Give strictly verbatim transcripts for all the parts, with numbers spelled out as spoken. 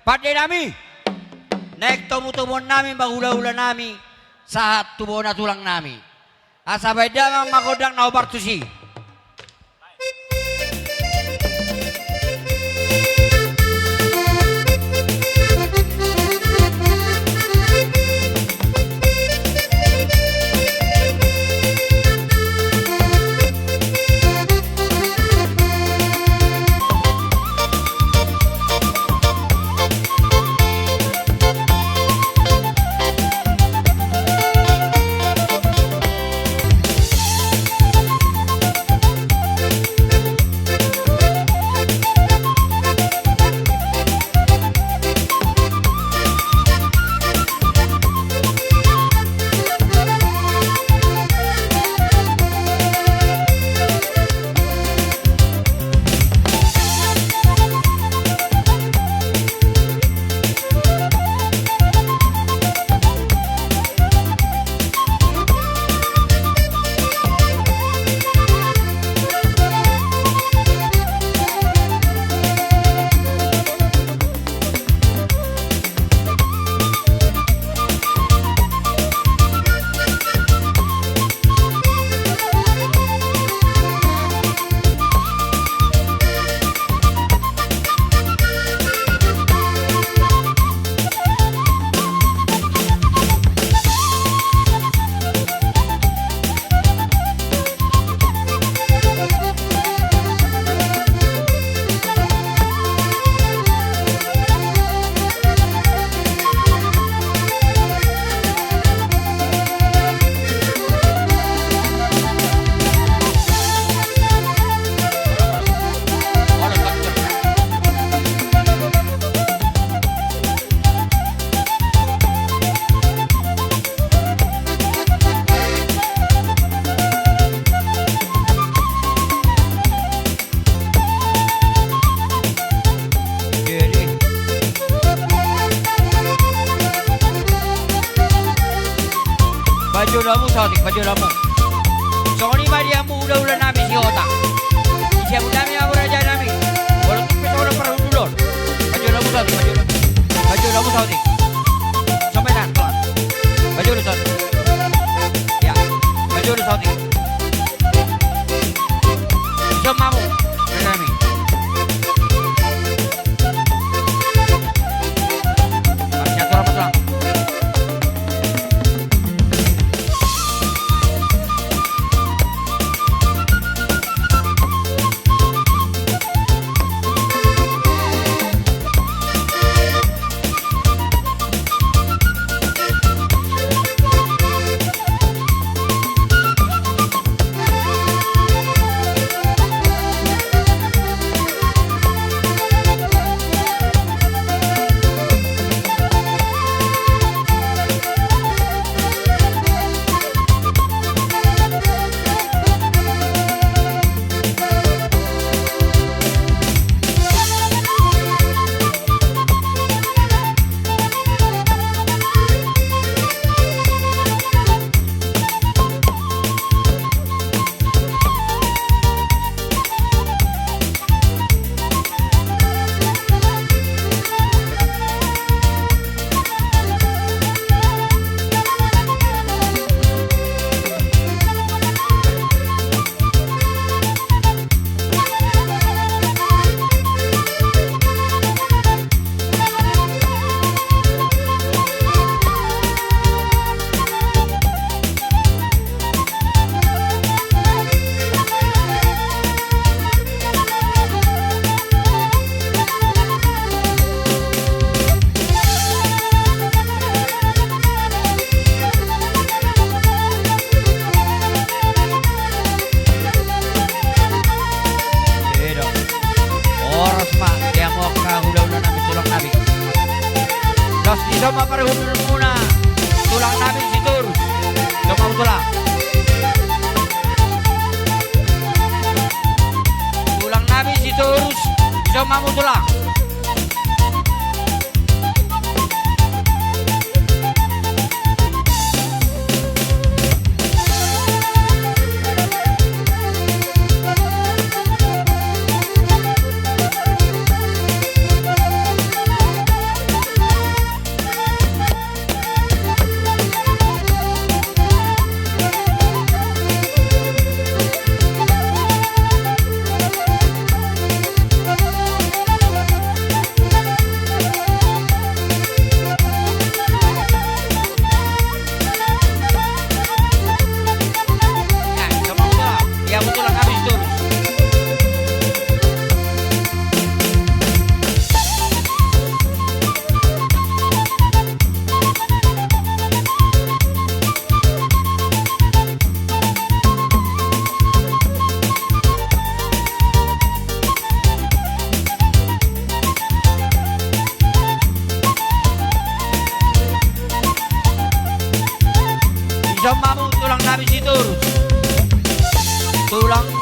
Pande nami, naeng tomutomuan nami ma hulahula nami sahat tu bona tulang nami. Asa baen damang ma gondang na hombar tusi. Pajolo hamu saotik, pajolo hamu. Songon i ma di hamu hulahula nami Sihotang. Di siamun nami ma raja nami. Molo tung pe songon on parhundulon. Pajolo hamu saotik, pajolo. Pajolo hamu saotik. Songon i ma, pajolo saotik. Ya, pajolo saotik. Songon i ma hamu. Raja nami. Horas ma di hamu angka hulahula nami, tulang nami. Laos dison ma parhundulmuna, tulang nami Sitorus. Dison ma hamu tulang. Tulang nami Sitorus, dison ma hamu tulang.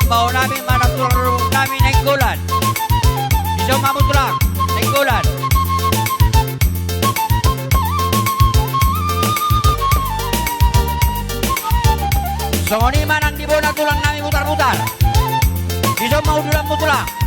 Baoa nami manang tulang rorobot nami Nainggolan. Dison ma hamu tulang, Nainggolan. Songon i ma nang di bona tulang nami Butarbutar. Dison ma udulanmu tulang.